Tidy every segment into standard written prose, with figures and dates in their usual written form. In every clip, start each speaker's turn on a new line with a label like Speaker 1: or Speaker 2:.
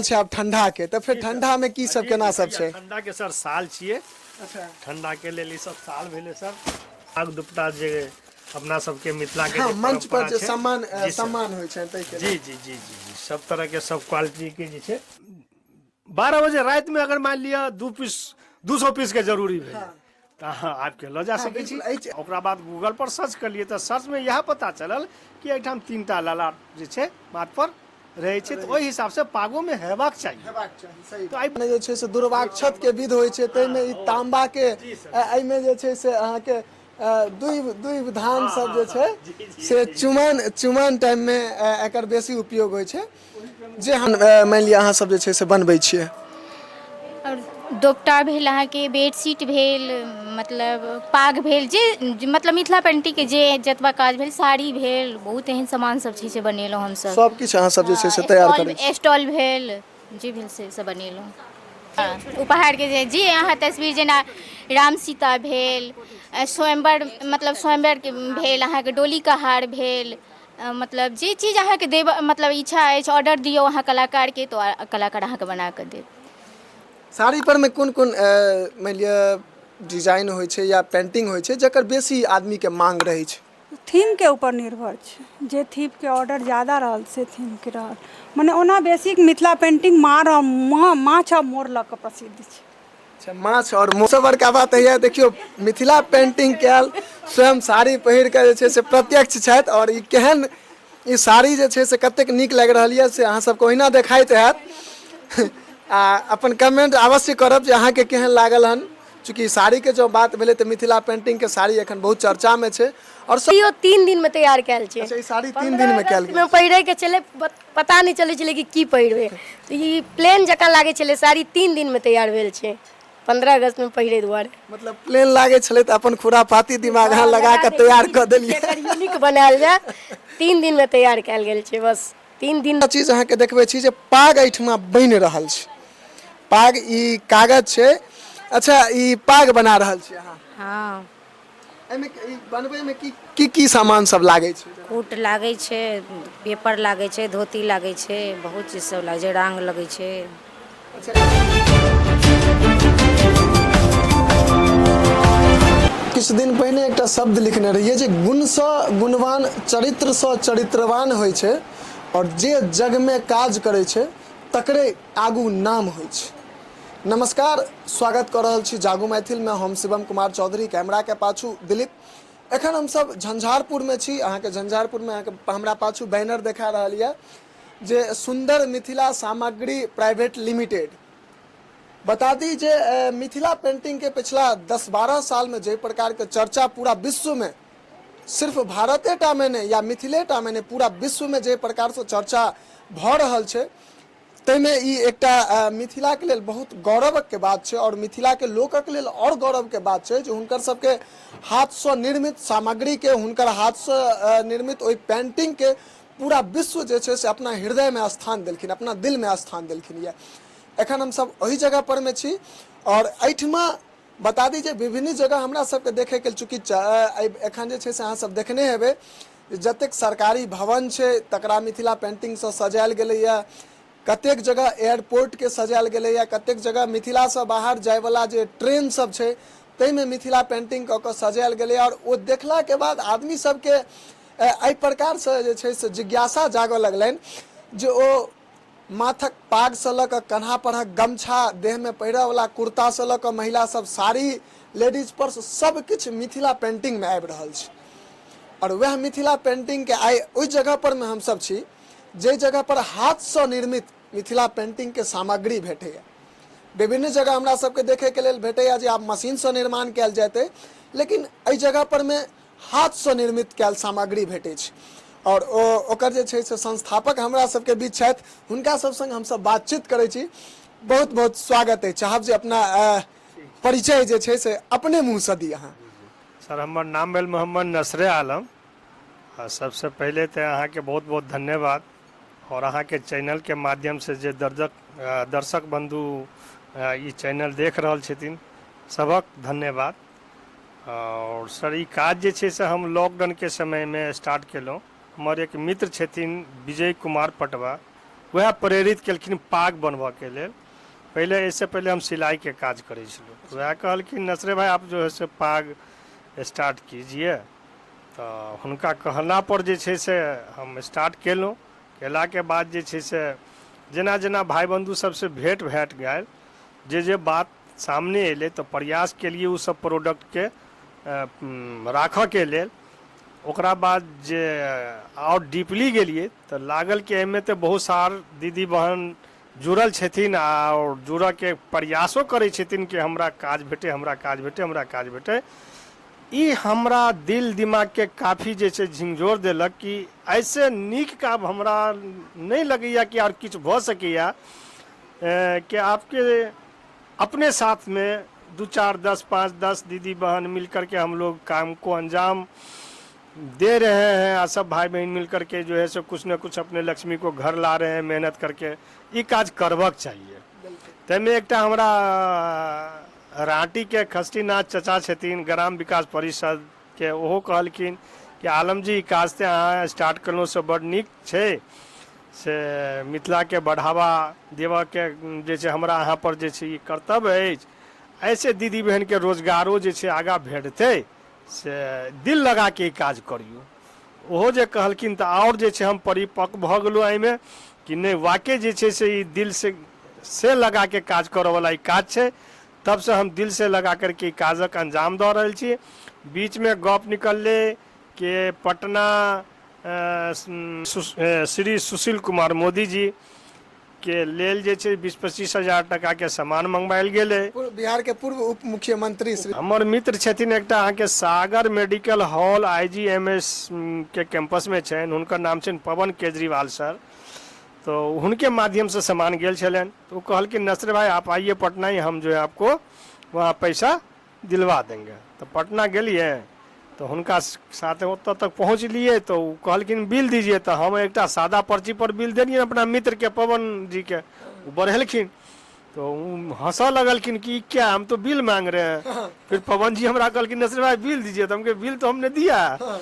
Speaker 1: छै आब ठंडा के, तऽ फेर ठंडा में की सब केना सब छै?
Speaker 2: ठंडा के सर साल छियै।
Speaker 1: अच्छा।
Speaker 2: ठंडा के लेल ई सब साल भेलै सर। आग दुपट्टा जे अपना सबके मिथिला के
Speaker 1: हाँ,
Speaker 2: जे
Speaker 1: मंच पर
Speaker 2: परंपरा
Speaker 1: जे
Speaker 2: छै,
Speaker 1: सम्मान
Speaker 2: जी सर।
Speaker 1: सम्मान होइ छै ताहि के
Speaker 2: जी जी जी जी जी, सब तरह के सब क्वालिटी के जे छै। 12 बजे राति में अगर मान लिअ 2 पीस 200 पीस के जरूरी भेल तऽ अहाँ आबि के लऽ जा
Speaker 1: हाँ,
Speaker 2: सकै छी।
Speaker 1: बिल्कुल, एहि
Speaker 2: ओकरा बाद गूगल पर सर्च करलियै तऽ सर्च में इएह पता चलल कि एहिठाम 3टा ललाट जे छै माथ पर रहै छै, तऽ ओहि हिसाबसँ पागोमे हेबाक चाही।
Speaker 1: हेबाक चाही, सही।
Speaker 2: तऽ एहि
Speaker 1: जे छै से दुर्वाक्षत के विध होइ छै, ताहिमे ई तांबा के एहिमे जे छै से अहाँके दुइ दुइ धान सब जे छै से चुमान चुमान टाइममे एकर बेसी उपयोग होइ छै। जे हम मानि लिअ अहाँ सब जे छै से बनबै छियै।
Speaker 3: आओर दोपटा भेल अहाँके, बेडशीट भेल, मतलब पाग भेल, जे मतलब मिथिला पेन्टिंगके जे जतबा काज भेल, साड़ी भेल, बहुत एहन सामान सब छै जे बनेलहुँ हमसब।
Speaker 1: सब किछु अहाँ सब जे छै से तैयार करै छी।
Speaker 3: स्टॉल भेल, जे भेल से सब बनेलहुँ। उपहारके जे जे अहाँ तस्वीर जेना राम सीता भेल, स्वयंवर, मतलब स्वयंवरके भेल, अहाँके डोली कहार भेल, मतलब जे चीज अहाँके देब मतलब इच्छा अछि, ऑर्डर दियौ अहाँ कलाकारके तऽ कलाकार अहाँके बना कऽ देत।
Speaker 1: साड़ी पर मे कोन कोन मानि लिअ डिजाइन होइ छै या पेंटिंग होइ छै जकर बेसी आदमीके मांग रहै छै?
Speaker 4: थीमके ऊपर निर्भर छै, जे थीमके ऑर्डर ज्यादा रहल से थीमके रहल। मने ओना बेसी मिथिला पेंटिंग मार माछ आ मोर लऽ कऽ प्रसिद्ध छै।
Speaker 1: अच्छा, माछ आओर मोर। सबसँ बड़का बात होइए, देखियौ मिथिला पेंटिंग कयल स्वयं साड़ी पहिर कऽ जे छै से प्रत्यक्ष छथि, आओर ई केहन ई साड़ी जे छै से कतेक नीक लागि रहल यऽ से अहाँ सबके ओहिना देखाइत हैत, आ अपन कमेंट अवश्य करब जे अहाँके केहन लागल हन। चूँकि साड़ीके जँ बात भेलै तऽ मिथिला पेंटिंगके साड़ी एखन बहुत चर्चामे छै। आओर सब
Speaker 5: साड़ियो 3 दिनमे तैयार कयल छै।
Speaker 1: अच्छा, ई साड़ी 3 दिनमे कयल गेल।
Speaker 5: मे पहिरैके छलै, पता नहि चलै छलै कि की पहिरबै, तऽ ई प्लेन जकाँ लागै छलै साड़ी। 3 दिनमे तैयार भेल छै 15 अगस्तमे पहिरै दुआरे।
Speaker 1: मतलब प्लेन लागै छलै तऽ अपन खुराफाती दिमाग अहाँ लगा कऽ तैयार कऽ देलियै।
Speaker 5: एकर यूनिक बनायल जाय। 3 दिनमे तैयार कयल गेल छै, बस 3 दिन।
Speaker 1: चीज अहाँके देखबै छी जे पाग एहिठमा बनि रहल छै। पाग ई कागज छै। अच्छा, ई पाग बना रहल छी अहाँ?
Speaker 6: हाँ।
Speaker 1: एहिमे ई बनबैमे की की की सामान सब लागै छै?
Speaker 6: कूट लागै छै, पेपर लागै छै, धोती लागै छै, बहुत चीज सब लागै छै, रंग लगै छै।
Speaker 1: किछु दिन पहिने एकटा शब्द लिखने रहियै जे गुणसँ गुणवान चरित्रसँ चरित्रवान होइ छै, आओर जे जगमे काज करै छै तकरे आगू नाम होइ छै। नमस्कार, स्वागत कऽ रहल छी जागू मैथिलमे। हम शिवम कुमार चौधरी, कैमराके पाछू दिलीप। एखन हमसब झंझारपुरमे छी। अहाँके झंझारपुरमे अहाँके हमरा पाछू बैनर देखा रहल यऽ जे सुंदर मिथिला सामग्री प्राइवेट लिमिटेड। बता दी जे मिथिला पेंटिंग के पिछला 10-12 साल में जाहि प्रकार के चर्चा पूरा विश्व में, सिर्फ भारते टा में नहीं या मिथिले टा में नहीं, पूरा विश्व में जाहि प्रकार से चर्चा भऽ रहल छै, ताहिमे ई एकटा मिथिला के लेल बहुत गौरवक के बात छै, और मिथिला के लोकक लेल और गौरव के बात छै जे हुनकर सबके हाथसँ निर्मित सामग्री के, हुनकर हाथसँ निर्मित ओहि पेंटिंग के पूरा विश्व जे छै से अपना हृदयमे स्थान देलखिन, अपना दिलमे स्थान देलखिन यऽ। एखन हमसब ओहि जगह पर मे छी, और एहिठमा बता दी जे विभिन्न जगह हमरा सबके देखैके, चूँकि एखन जे छै से अहाँ सब देखने हेबै जतेक सरकारी भवन छै तकरा मिथिला पेंटिंगसँ सजायल गेलैए, कतेक जगह एयरपोर्टके सजायल गेलैए, कतेक जगह मिथिलासँ बाहर जायवला जे ट्रेन सब छै ताहिमे मिथिला पेंटिंग कऽ कऽ सजायल गेलैए। आओर ओ देखलाके बाद आदमी सबके एहि प्रकारसँ जे छै से जिज्ञासा जागऽ लगलनि जे ओ माथक पागसँ लऽ कऽ कन्हा परहक गमछा, देहमे पहिरऽवला कुर्तासँ लऽ कऽ महिला सब साड़ी, लेडीज पर्स, सब किछु मिथिला पेंटिंगमे आबि रहल छै। आओर वएह मिथिला पेंटिंगके आइ ओहि जगह परमे हमसब छी जाहि जगह पर हाथसँ निर्मित मिथिला पेंटिंगके सामग्री भेटैए। विभिन्न जगह हमरा सबके देखैके लेल भेटैए जे आब मशीनसँ निर्माण कयल जेतै, लेकिन एहि जगह परमे हाथसँ निर्मित कयल सामग्री भेटै छै। आओर ओ ओकर जे छै से संस्थापक हमरा सबके बीच छथि, हुनका सब संग हमसब बातचीत करै छी। बहुत बहुत स्वागत अछि। चाहब जे अपना परिचय जे छै से अपने मुँहसँ दी अहाँ।
Speaker 2: सर, हमर नाम भेल मोहम्मद नसरे आलम। आ सबसँ पहिले तऽ अहाँके बहुत बहुत धन्यवाद, आओर अहाँके चैनलके माध्यमसँ जे दर्शक बन्धु ई चैनल देख रहल छथिन सभक धन्यवाद। आओर सर, ई काज जे छै से हम लॉकडाउनके समयमे स्टार्ट केलहुँ। हमर एक मित्र छथिन विजय कुमार पटवा, वएह प्रेरित केलखिन पाग बनबऽके लेल। पहिले एहिसँ पहिले हम सिलाइके काज करै छलहुँ। वएह कहलखिन नसरे भाई आप जो है से पाग स्टार्ट कीजिए। तऽ हुनका कहलापर जे छै से हम स्टार्ट केलहुँ। केलाके बाद जे छै से जेना जेना भाइ बन्धु सबसँ भेँट घाँट गेल, जे जे बात सामने एलै तऽ प्रयास केलियै ओ सब प्रोडक्टके राखऽके लेल। ओकरा बाद जे आओर डीपली गेलियै तऽ लागल कि एहिमे तऽ बहुत सार दीदी बहन जुड़ल छथिन आओर जुड़ऽके प्रयासो करै छथिन कि हमरा काज भेटै, हमरा काज भेटै, हमरा काज भेटै। ई हमरा दिल दिमागके काफी जे छै झिंझोर देलक कि एहिसँ नीक काम हमरा नहि लगैए कि आओर किछु भऽ सकैए कि आपके अपने साथ में 2 4 10 5 10 दीदी बहन मिल करके हम लोग काम को अंजाम दे रहे हैं आ सब भाई बहन मिल करके जो है सो कुछ न कुछ अपने लक्ष्मी को घर ला रहे हैं मेहनत करके। ई काज करबक चाहिए। ताहिमे एकटा हमरा राँटीके खष्टीनाथ चचा छथिन ग्राम विकास परिषदके, ओहो कहलखिन कि आलम जी ई काज तऽ अहाँ स्टार्ट केलहुँ से बड़ नीक छै, से मिथिलाके बढ़ावा देबऽके जे छै हमरा अहाँ पर जे छै ई कर्तव्य अछि, एहिसँ दीदी बहिनके रोजगारो जे छै आगाँ भेटतै, से दिल लगाके ई काज करियौ। ओहो जे कहलखिन तऽ आओर जे छै हम परिपक्व भऽ गेलहुँ एहिमे कि नहि वाकई जे छै से ई दिल से लगाके काज करऽवला ई काज छै। तबसँ हम दिल से लगा करके ई काजक अंजाम दऽ रहल छी। बीचमे गप निकललै कि पटना श्री सुशील कुमार मोदी जी के लेल जे छै 20-25 हजार टकाके सामान मंगवायल गेलै।
Speaker 1: बिहार के पूर्व उप मुख्यमंत्री श्री
Speaker 2: हमर मित्र छथिन एकटा अहाँके Sagar medical hall I G M S के कैंपसमे छनि, हुनकर नाम छनि पवन केजरीवाल सर। तो हुनके माध्यमसँ सामान गेल छलनि। तो ओ कहलखिन नसर भाई आप आइए पटना ही, हम जो है आपको वहाँ पैसा दिलवा देंगे। तऽ पटना गेलियै तऽ हुनका साथे ओतऽ तक पहुँचलियै तऽ ओ कहलखिन बिल दीजिए। तऽ हम एकटा सादा पर्ची पर बिल देलियै अपना मित्रके पवन जीके, ओ बढ़ेलखिन तो ओ हंसऽ लगलखिन कि क्या हम तो बिल मांग रहे हैं। फिर पवन जी हमरा कहलखिन नसर भाई बिल दीजिए। तो हम कहे बिल तो हमने दिया है।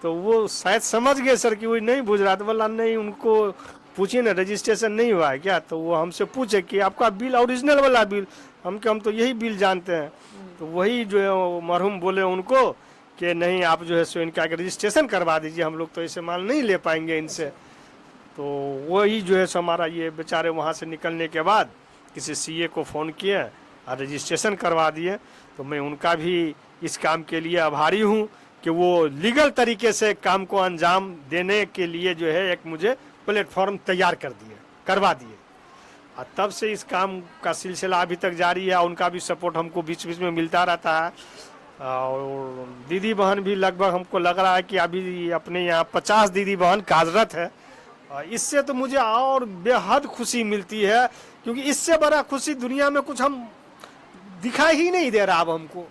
Speaker 2: तो वो शायद समझ गए सर कि वो नहीं बुझ रहा। तो बोला नहीं उनको पूछिए ना रजिस्ट्रेशन नहीं हुआ है क्या। तो वो हमसे पूछे कि आपका बिल ओरिजिनल वाला बिल, हम के हम तो यही बिल जानते हैं। तो वही जो है वो मरहूम बोले उनको कि नहीं आप जो है सो इनका रजिस्ट्रेशन करवा दीजिए, हम लोग तो ऐसे माल नहीं ले पाएंगे इनसे। तो वही जो है सो हमारा ये बेचारे वहाँ से निकलने के बाद किसी सीए को फ़ोन किए और रजिस्ट्रेशन करवा दिए। तो मैं उनका भी इस काम के लिए आभारी हूँ कि वो लीगल तरीके से काम को अंजाम देने के लिए जो है एक मुझे प्लेटफॉर्म तैयार कर दिए, करवा दिए। और तब से इस काम का सिलसिला अभी तक जारी है। उनका भी सपोर्ट हमको बीच बीच में मिलता रहता है। और दीदी बहन भी लगभग हमको लग रहा है कि अभी अपने यहाँ 50 दीदी बहन कार्यरत है। और इससे तो मुझे और बेहद खुशी मिलती है, क्योंकि इससे बड़ा खुशी दुनिया में कुछ हम दिखाई ही नहीं दे रहा अब हमको,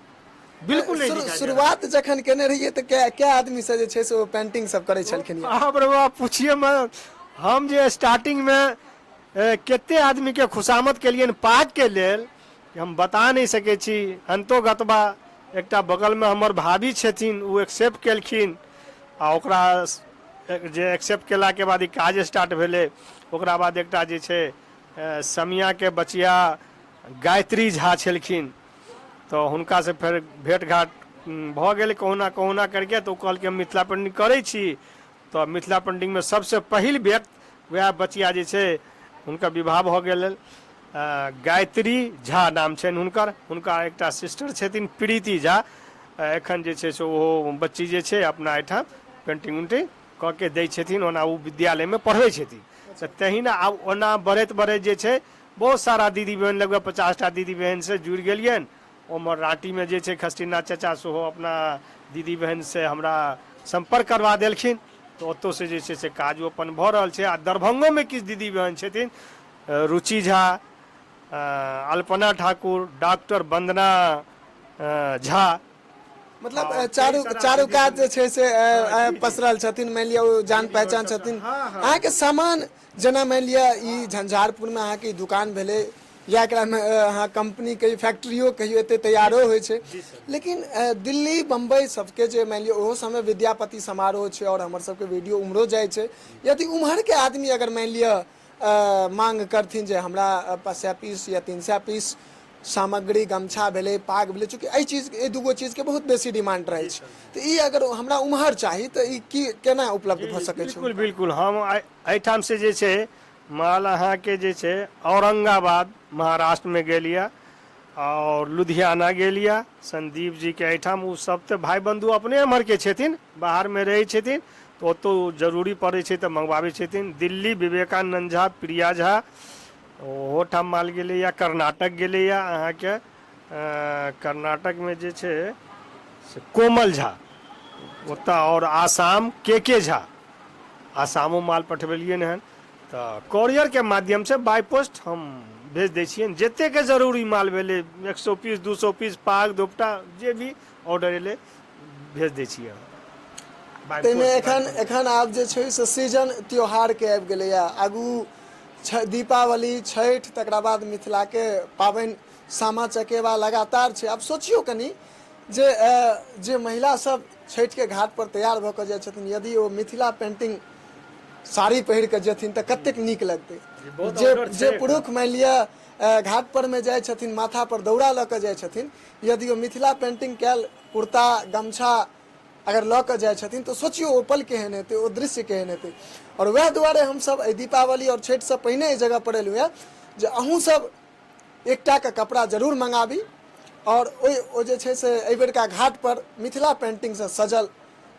Speaker 2: बिल्कुल नहीं दिखाई दे रहा।
Speaker 1: शुरुआत जखन केने रहियै तऽ कै कै आदमी से जे छै से ओ पेंटिंग सब करै छलखिन?
Speaker 2: बाप रे बाप पूछिए मत। हम जे स्टार्टिंग में कते आदमी के खुशामद केलियनि पाग के लेल हम बता नहीं सकै छी। अंतोगतबा एकटा बगल में हमर भाभी छथिन, ओ एक्सेप्ट केलखिन आ ओकरा जे एक्सेप्ट केला के बाद ई काज स्टार्ट भेलै। ओकरा बाद एकटा जे छै समिया के बचिया गायत्री झा छलखिन, तऽ हुनकासँ फेर भेँट घाट भऽ गेल कहुना कहुना करिके। तऽ ओ कहलकै हम मिथिला पेन्टिंग करै छी। तऽ मिथिला पेन्टिंगमे सबसँ पहिल व्यक्ति वएह बचिया जे छै हुनकर विवाह भऽ गेल। गायत्री झा नाम छनि हुनकर। हुनका एकटा सिस्टर छथिन प्रीति झा, एखन जे छै से ओहो बच्ची जे छै अपना एहिठाम पेन्टिंग उन्टिंग कऽ के दै छथिन। ओना ओ विद्यालयमे पढ़बै छथिन। तऽ तहिना आब ओना बढ़ैत बढ़ैत जे छै बहुत सारा दीदी बहन, लगभग 50टा दीदी बहनसँ जुड़ि गेलियनि। ओम्हर राँटीमे जे छै खष्टीनाथ चचा सेहो अपना दीदी बहनसँ हमरा सम्पर्क करबा देलखिन। तऽ ओतहुसँ जे छै से काज अपन भऽ रहल छै। आ दरभंगोमे किछु दीदी बहन छथिन, रुचि झा, अल्पना ठाकुर, डॉक्टर वन्दना झा,
Speaker 1: मतलब चारू चारू कात जे छै से पसरल छथिन। मानि लिअ ओ जान पहचान छथिन। अहाँके सामान जेना मानि लिअ ई झंझारपुरमे अहाँके ई दुकान भेलै या एकरामे अहाँ कम्पनी कहियौ, फैक्ट्रियो कहियौ, एते तैयारो होइ छै। लेकिन दिल्ली बम्बई सबके जे मानि लिअ ओहो सबमे विद्यापति समारोह छै और हमर सबके वीडियो उम्हरो जाइ छै, यदि उम्हरके आदमी अगर मानि लिअ मांग करथिन जे हमरा 500 पीस या 300 पीस सामग्री, गमछा भेलै, पाग भेलै, चूँकि एहि चीज, एहि दूगो चीजके बहुत बेसी डिमांड रहै छै, तऽ ई अगर हमरा उम्हर चाही तऽ ई की केना उपलब्ध भऽ सकै छै?
Speaker 2: बिल्कुल बिल्कुल, हम एहिठाम से जे छै माल अहाँके जे छै औरंगाबाद महाराष्ट्रमे गेल यऽ आओर लुधियाना गेल यऽ संदीप जीके एहिठाम। ओ सब तऽ भाइ बन्धु अपने एम्हरके छथिन, बाहरमे रहै छथिन, तऽ ओतौ जरूरी पड़ै छै तऽ मंगवाबै छथिन। दिल्ली विवेकानंद झा, प्रिया झा, ओहोठाम माल गेलैए। कर्नाटक गेलैए अहाँके, कर्नाटकमे जे छै से कोमल झा ओतऽ, आओर आसाम के झा, आसामो माल पठबेलियनि हन। तऽ कोरियरके माध्यमसँ बाय पोस्ट हम भेज दै छियनि जतेकके जरूरी माल भेलै, 100 पीस, 200 पीस पाग दोपटा जे भी ऑर्डर एलै भेज दै छियै हम।
Speaker 1: ताहिमे एखन एखन आब जे छै से सीजन त्योहारके आबि गेलैए, आगू दीपावली, छठि, तकरा बाद मिथिलाके पाबनि सामा चकेवा लगातार छै। आब सोचियौ कनि जे जे महिला सब छठिके घाट पर तैयार भऽ कऽ जाइ छथिन, यदि ओ मिथिला पेंटिंग साड़ी पहिर कऽ जेथिन तऽ कतेक नीक लगतै।
Speaker 2: बहुत
Speaker 1: जे
Speaker 2: ऑर्डर
Speaker 1: जे
Speaker 2: छै।
Speaker 1: पुरुष मानि लिअ घाट पर मे जाइ छथिन, माथा पर दौरा लऽ कऽ जाइ छथिन, यदि ओ मिथिला पेंटिंग कयल कुर्ता गमछा अगर लऽ कऽ जाइ छथिन तऽ सोचियौ ओ पल केहन हेतै, ओ दृश्य केहन हेतै। आओर वएह दुआरे हमसब एहि दीपावली आओर छठिसँ पहिने एहि जगह पर एलहुँ हेँ जे अहूँ सब एकटाके कपड़ा जरूर मंगाबी आओर ओहि ओ जे छै से एहिबेरका घाट पर मिथिला पेंटिंगसँ सजल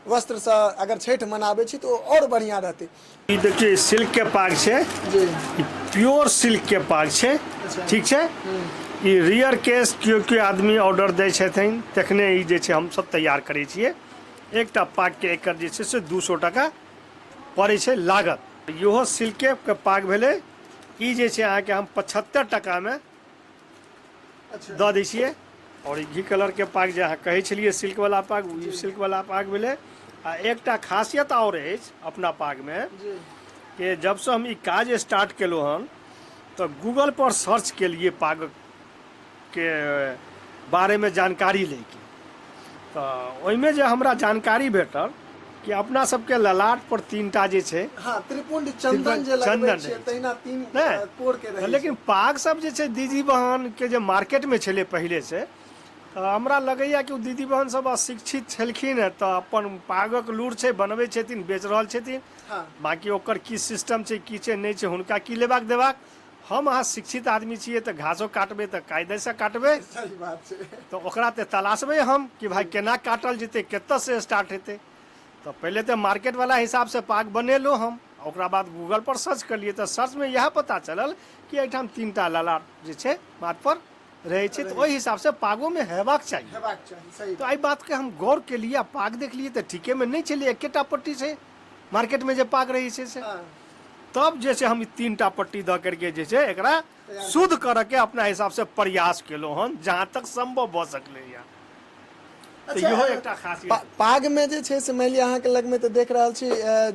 Speaker 1: वस्त्रसँ अगर छठि मनाबै छी तऽ ओ आओर बढ़िआँ रहतै।
Speaker 2: ई देखियौ, सिल्क के पाग छै। ई प्योर सिल्क के पाग छै। ठीक छै। ई रियर केस केओ केओ आदमी ऑर्डर दै छथिन तखने ई जे छै हमसब तैयार करै छियै। एकटा पागके एकर जे छै से 200 टाका पड़ै छै लागत। इहो सिल्के के पाग भेलै। ई जे छै अहाँके हम 75 टाकामे दऽ दै छियै। आओर ई घी कलरके पाग जे अहाँ कहै छलियै सिल्कवला पाग, ओ सिल्कवला पाग भेलै। आ एकटा खासियत आओर अछि अपना पागमे कि जबसँ हम ई काज स्टार्ट केलहुँ हन तऽ गूगलपर सर्च केलियै पागके बारेमे जानकारी लैके, तऽ ओहिमे जे हमरा जानकारी भेटल कि अपना सबके ललाट पर 3टा जे छै,
Speaker 1: हँ, त्रिपुंड चंदन जे लगबै
Speaker 2: चंदन
Speaker 1: छियै
Speaker 2: रहै छै।
Speaker 1: तहिना 3
Speaker 2: नहि
Speaker 1: कोर के रहै।
Speaker 2: लेकिन पाग सब जे छै दीदी बहन के जे मार्केट में छलै पहिले से, तऽ हमरा लगैया कि ओ दीदी बहन सब अशिक्षित छलखिन हेँ, तऽ अपन पागक लूर छै, बनबै छथिन, बेच रहल छथिन। बाँकी ओकर की सिस्टम छै, की छै नहि छै, हुनका की लेबाक देबाक। हम अहाँ शिक्षित आदमी छियै तऽ घासो काटबै तऽ कायदेसँ काटबै।
Speaker 1: सही बात छै।
Speaker 2: तऽ ओकरा तऽ तलाशबै हम कि भाय केना काटल जेतै, कतऽसँ स्टार्ट हेतै। तऽ पहिले तऽ मार्केटवला हिसाबसँ पाग बनेलहुँ हम, ओकरा बाद गूगल पर सर्च केलियै तऽ सर्चमे इएह पता चलल कि एहिठाम 3टा ललाट जे छै माथ पर रहै छै, तऽ ओहि हिसाबसँ पागोमे हेबाक चाही।
Speaker 1: हेबाक चाही, सही।
Speaker 2: तऽ एहि बातके हम गौर केलियै आ पाग देखलियै तऽ ठीकेमे नहि छलै, एकेटा पट्टी छै मार्केटमे जे पाग रहै छै से। तब जे छै हम ई 3टा पट्टी दऽ करके जे छै एकरा शुद्ध करऽके अपना हिसाबसँ प्रयास केलहुँ हन, जहाँ तक सम्भव भऽ सकलैए। तऽ इहो एकटा खासियत।
Speaker 1: पागमे जे छै से मानि लिअ अहाँके लगमे तऽ देख रहल छी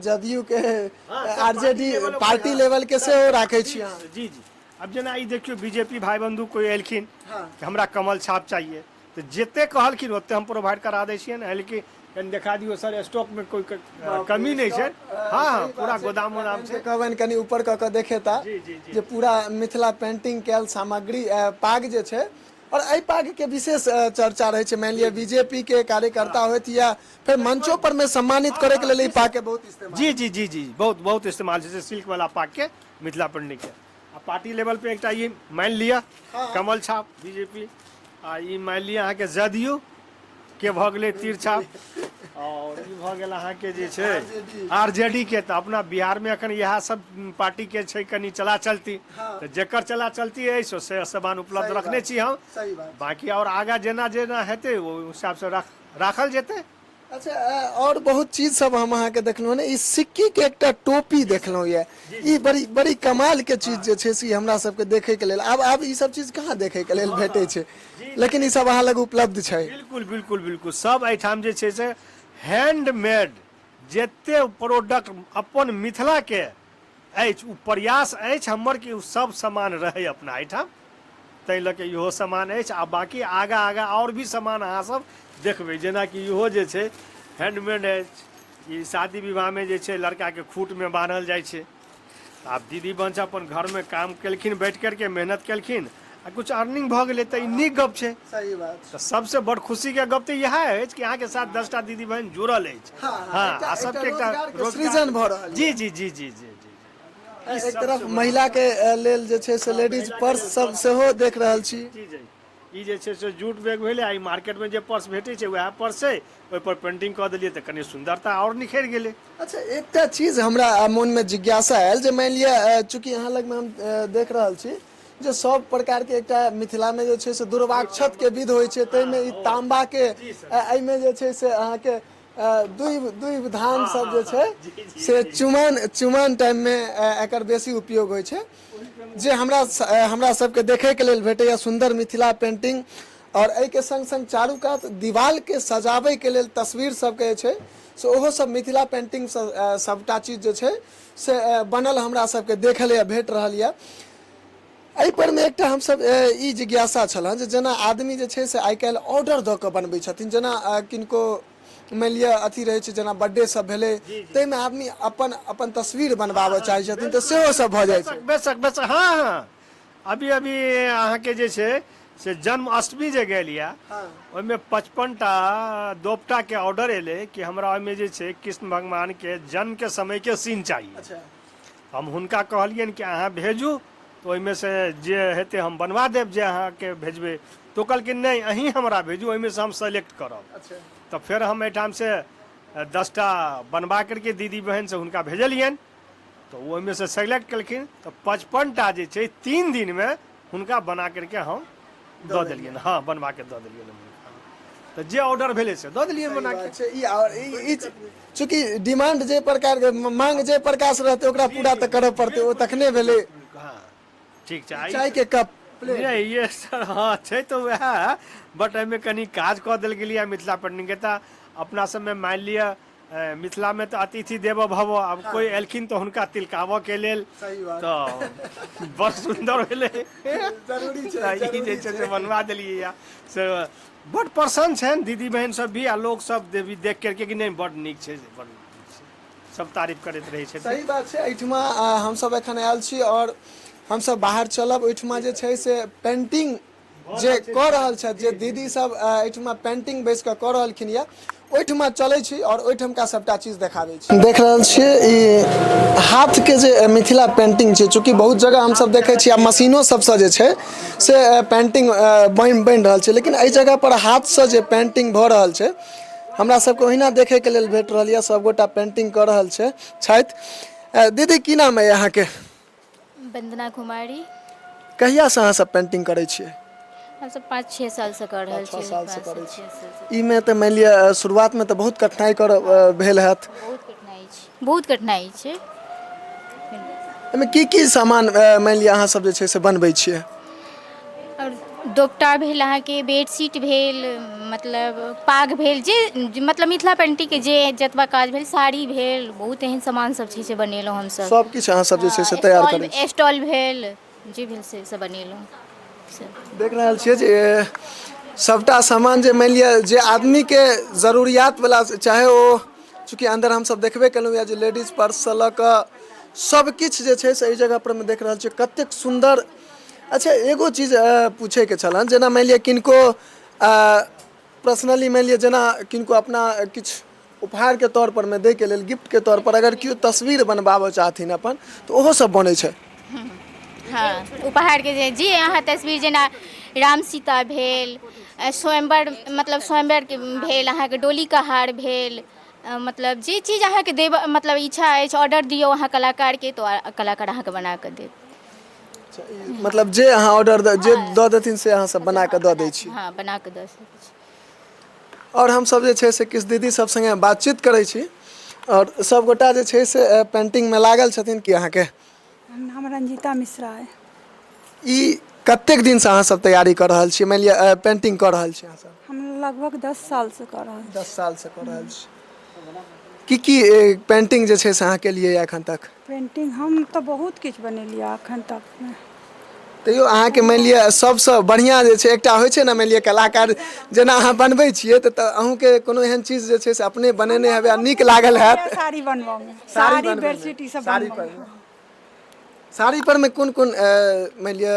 Speaker 1: जदयू के, आरजेडी, पार्टी लेवल के सेहो राखै छी अहाँ?
Speaker 2: जी जी, आब जेना ई देखियौ, बीजेपी भाई बंधु कोइ एलखिन कि हमरा कमल छाप चाहिए, तऽ जते कहलखिन ओते हम प्रोवाइड करा दै छियनि। एलखिन, कनि देखा दियौ सर, स्टॉकमे कोइ कमी नहि छै। हँ हँ, पूरा गोदाम उदाम छै।
Speaker 1: कहबनि कनि ऊपर कऽ कऽ देखेता
Speaker 2: जी जी जी
Speaker 1: जे पूरा मिथिला पेंटिंग कयल सामग्री पाग जे छै। और एहि पाग के विशेष चर्चा रहै छै, मानि लिअ बीजेपी के कार्यकर्ता होथि या फेर मंचो पर मे सम्मानित करे के लेल ई पाग के बहुत इस्तेमाल।
Speaker 2: जी जी जी जी, बहुत बहुत इस्तेमाल छै सिल्क वाला पाग के, मिथिला पेंटिंग के। आ पार्टी लेवल पे एकटा ई मानि लिअ कमल छाप बीजेपी, आ ई मानि लिअ अहाँके जदयू के भऽ गेलै तीर छाप, और ई भऽ गेल अहाँके जे छै आरजेडी के। तऽ अपना बिहारमे एखन इएह सब पार्टी के छै कनि चला चलती, तऽ जेकर चला चलती अछि से सामान उपलब्ध रखने छी हम।
Speaker 1: सही बात।
Speaker 2: बाकी और आगाँ जेना जेना हेतै ओहि हिसाबसँ राखल जेतै।
Speaker 1: अच्छा, और बहुत चीज सब हम अहाँके देखलहुँ ने, ई सिक्की के एकटा टोपी देखलहुँ ये, ई बड़ी बड़ी कमाल के चीज जे छै से हमरा सबके देखै के लेल आब ई सब चीज कहाँ देखै के लेल भेटै छै, लेकिन ई सब अहाँ लग उपलब्ध छै?
Speaker 2: बिल्कुल बिल्कुल बिल्कुल, सब एहिठाम जे छै से हैंडमेड जते प्रोडक्ट अपन मिथिला के अछि, ओ प्रयास अछि हमर कि ओ सब सामान रहै अपना एहिठाम, ताहि लऽ कऽ इहो सामान अछि। आ बाँकी आगाँ आगाँ आओर भी सामान अहाँ सब देखबै, जेनाकि इहो जे छै हैंडमेड अछि। ई शादी विवाहमे जे छै लड़काके खूटमे बान्हल जाइ छै, तऽ आब दीदी बंश अपन घरमे काम केलखिन बैठ करके मेहनत केलखिन आ किछु अर्निंग भऽ गेलै तऽ ई नीक गप छै।
Speaker 1: सही बात।
Speaker 2: तऽ सबसँ बड़ खुशीके गप तऽ इएह अछि कि अहाँके साथ 10टा दीदी बहिन जुड़ल अछि।
Speaker 1: हँ,
Speaker 2: हँ,
Speaker 1: एकटा
Speaker 2: आ
Speaker 1: एकटा
Speaker 2: सबके एकटा
Speaker 1: रोजगारके
Speaker 2: रोजगार
Speaker 1: सृजन भऽ रहल
Speaker 2: जी
Speaker 1: यऽ।
Speaker 2: जी जी जी जी जी।
Speaker 1: एक तरफ महिलाके लेल जे छै से लेडीज पर्स सब सेहो देख रहल छी।
Speaker 2: जी जी, ई जे छै से जूट बैग भेलै आ ई मार्केटमे जे पर्स भेटै छै वएह पर्स छै, ओहिपर पेंटिंग कऽ देलियै तऽ कनि सुन्दरता आओर निखरि गेलै।
Speaker 1: अच्छा, एकटा चीज हमरा मोनमे जिज्ञासा आयल जे मानि लिअ चूँकि अहाँ लगमे हम देख रहल छी जे सब प्रकारके एकटा मिथिलामे जे छै से दुर्वाक्षतके विध होइ छै, ताहिमे ई ताम्बाके एहिमे जे छै से अहाँके दुइब दुइब धान सब जे छै से चुमान चुमान टाइममे एकर बेसी उपयोग होइ छै, जे हमरा हमरा सबके देखैके लेल भेटैए सुन्दर मिथिला पेन्टिंग। आओर एहिके सङ्ग सङ्ग चारू कात दीवालके सजाबैके लेल तस्वीर सबके जे छै से ओहो सब मिथिला पेन्टिंगसँ सबटा चीज जे छै से बनल हमरा सबके देखै लेल भेट रहल यऽ। एहि परमे एकटा हमसब ई जिज्ञासा छल जे जेना आदमी जे छै से आइ काल्हि ऑर्डर दऽ कऽ बनबै छथिन, जेना किनको मानि लिअ अथी रहै छै, जेना बर्थडे सब भेलै ताहिमे आदमी अपन अपन तस्वीर बनबाबऽ चाहै छथिन, तऽ सेहो सब भऽ जाइ छै।
Speaker 2: बेशक बेशक, हँ हँ, अभी अभी अहाँके जे छै से जन्माष्टमी जे गेल यऽ ओहिमे 55टा दोपटाके ऑर्डर एलै कि हमरा ओहिमे जे छै कृष्ण भगवानके जन्मके समयके सीन चाही।
Speaker 1: अच्छा।
Speaker 2: हम हुनका कहलियनि कि अहाँ भेजू तऽ ओहिमे से जे हेतै हम बनवा देब जे अहाँके भेजबै। तऽ ओ कहलखिन नहि, अहीं हमरा भेजू, ओहिमे से हम सेलेक्ट करब।
Speaker 1: अच्छा।
Speaker 2: तऽ फेर हम एहिठामसँ 10टा बनवा करके दीदी बहिनसँ हुनका भेजलियनि तऽ ओहिमे से सेलेक्ट केलखिन, तऽ 55टा जे छै 3 दिनमे हुनका बना करके हम दऽ देलियनि। हँ, बनवा के दऽ देलियनि हम हुनका, तऽ जे ऑर्डर भेलै से दऽ देलियनि बना के।
Speaker 1: छै ई, आओर ई चूँकि डिमांड जे प्रकारके मांग जे प्रकार से रहतै ओकरा पूरा तऽ करऽ पड़तै, ओ तखने भेलै।
Speaker 2: हँ, ठीक छै।
Speaker 1: चाय के कप
Speaker 2: प्लेट नहीं ये सर, हँ छै तऽ वएह, बट एहिमे कनि काज कऽ देल गेलियै मिथिला पेंटिंगके। तऽ अपना सबमे मानि लिअ मिथिलामे तऽ अतिथि देवो भव, आब कोइ एलखिन तऽ हुनका तिलकाबऽके लेल
Speaker 1: सही बात।
Speaker 2: तऽ बड़ सुन्दर भेलै।
Speaker 1: जरूरी छै,
Speaker 2: ई जे
Speaker 1: जरूरी
Speaker 2: छै से बनवा देलियै या से बड प्रसन्न छनि दीदी बहिन सब भी आ लोक सब भी देख करके कि नहि बड नीक छै, बड नीक छै, सब तारीफ करैत रहै छथिन।
Speaker 1: सही बात छै। एहिठमा हमसब एखन आयल छी आओर हमसब बाहर चलब, ओहिठमा जे छै से पेंटिंग जे कऽ रहल छथि, जे दीदी सब एहिठमा पेंटिंग बैस कऽ कऽ रहलखिन यऽ, ओहिठमा चलै छी आओर ओहिठमका सबटा चीज देखाबै छी। देख रहल छियै ई हाथके जे मिथिला पेंटिंग छै, चूँकि बहुत जगह हमसब देखै छियै आ मशीनो सबसँ जे छै से पेंटिंग बनि बनि रहल छै, लेकिन एहि जगह पर हाथसँ जे पेंटिंग भऽ रहल छै हमरा सबके ओहिना देखैके लेल भेट रहल यऽ। सबगोटा पेंटिंग कऽ रहल छै छथि। दीदी, की नाम अइ अहाँके?
Speaker 3: वंदना कुमारी।
Speaker 1: कहियासँ अहाँ सब पेंटिंग करै छियै?
Speaker 3: हमसब 5-6 सालसँ कऽ रहल
Speaker 1: 5-6
Speaker 3: छियै।
Speaker 1: सालसँ करै
Speaker 3: 5-6
Speaker 1: छी।
Speaker 3: सालसँ।
Speaker 1: ई मे तऽ मानि लिअ शुरुआतमे तऽ बहुत कठिनाइ कर भेल हैत?
Speaker 3: बहुत कठिनाइ छै, बहुत कठिनाइ छै।
Speaker 1: एहिमे की की सामान मानि लिअ अहाँ सब जे छै से बनबै छियै?
Speaker 3: आओर दोपटा भेल अहाँके, बेडशीट भेल, मतलब पाग भेल, जे मतलब मिथिला पेन्टिंगके जे जतबा काज भेल, साड़ी भेल, बहुत एहन सामान सब छै जे बनेलहुँ हमसब।
Speaker 1: सब किछु अहाँ सब जे छै से तैयार करै छी?
Speaker 3: स्टॉल भेल, जे भेल से सब बनेलहुँ सब।
Speaker 1: देख रहल छियै जे सबटा सामान जे मानि लिअ जे आदमीके जरूरियातवला, चाहे ओ चूँकि अन्दर हमसब देखबे केलहुँ यऽ जे लेडीज पर्ससँ लऽ कऽ सब किछु जे छै से एहि जगहपर मे देख रहल छियै कतेक सुन्दर। अच्छा, एगो चीज पूछैके छल, जेना मानि लिअ किनको पर्सनली मानि लिअ जेना किनको अपना किछु उपहारके तौर परमे दैके लेल, गिफ्टके तौर पर अगर केओ तस्वीर बनबाबऽ चाहथिन अपन, तऽ ओहो सब बनै छै?
Speaker 3: हँ, उपहारके जे जे अहाँ तस्वीर जेना राम सीता भेल, स्वयंवर मतलब स्वयंवरके भेल, अहाँके डोली कहार भेल, मतलब जे चीज अहाँके देब मतलब इच्छा अछि, ऑर्डर दियौ अहाँ कलाकारके तऽ कलाकार अहाँके बना कऽ देत।
Speaker 1: मतलब जे अहाँ ऑर्डर जे दऽ देथिन से अहाँ सब बना कऽ दऽ दै छी?
Speaker 3: हँ, बना कऽ दऽ सकै छी।
Speaker 1: आओर हमसब जे छै से किछु दीदी सब सङ्गे बातचीत करै छी आओर सबगोटा जे छै से पेन्टिंगमे लागल छथिन। कि अहाँके
Speaker 4: नाम रंजीता मिश्रा अइ।
Speaker 1: ई कतेक दिनसँ अहाँ सब तैयारी कऽ रहल छी, मानि लिअ पेन्टिंग कऽ रहल छी अहाँ सब?
Speaker 4: हम लगभग 10 सालसँ कऽ रहल छी।
Speaker 1: 10 सालसँ कऽ रहल छी। की की पेन्टिंग जे छै से अहाँ केलियै एखन तक?
Speaker 4: पेन्टिंग हम तऽ बहुत किछु बनेलियै एखन तकमे।
Speaker 1: तैयो अहाँके मानि लिअ सबसँ बढ़िआँ जे छै एकटा होइ छै ने, मानि लिअ कलाकार जेना अहाँ बनबै छियै तऽ अहूँके कोनो एहन चीज जे छै से अपने बनेने हेबै आ नीक लागल हैत?
Speaker 4: साड़ी बनबऽमे, साड़ी, बेडशीट ई सब
Speaker 1: साड़ी
Speaker 4: बनबऽमे।
Speaker 1: साड़ी परमे कोन कोन मानि लिअ